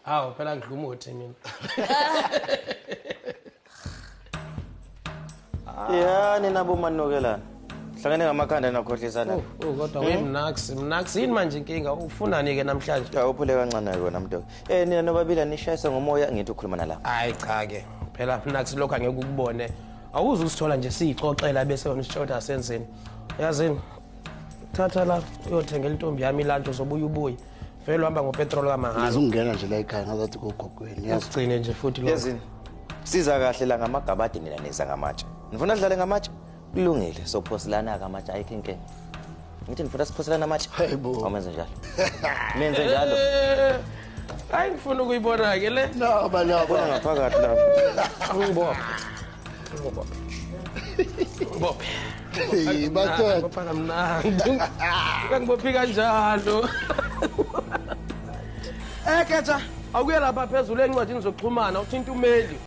Hawu phela ngidla umuthi mina. Ya nina bomanukelana. Hlangene ngamakhanda nakhohlisana. Oh, oh kodwa we Mnax, Mnax yini manje inkinga? Ufunani ke namhlanje? Ya uphule kancane ke wena mntu. Eh nina nobabili nishayisa ngomoya ngithi ukhuluma nala. Hayi cha ke. Phela Mnax lokho angeke ukubone. Awuze usithola nje siyixoxela bese wena usitshoda senzeni. Yazini? Thatha la uyothengela intombi yami ilanto uzobuya ubuye. Vele uhamba ngopetrol kamahhala. Ngizungena nje la ekhaya ngazathi kogogweni. Yazi. Ugcine nje futhi lokho. Yazini? Siza kahle la ngamagabade nina niza ngamatshe. Nifuna sidlale ngamatshe? Kulungile, sophoselana ke amatshe ayikho inkinga. Ngithi nifuna siphoselana amatshe? Hayibo. Awumenze njalo. Menze njalo. Eh, Hayi ngifuna ukuyibona ke le. No, ba no. Bona ngaphakathi lapho. Ngibophe. Ngibophe. Ngibophe. Hey, madoda. Ngibopha kamnandi. Ngibophi kanjalo. Eh Khetha, awukuye lapha phezulu encwadini zokuxhumana uthinta umeli.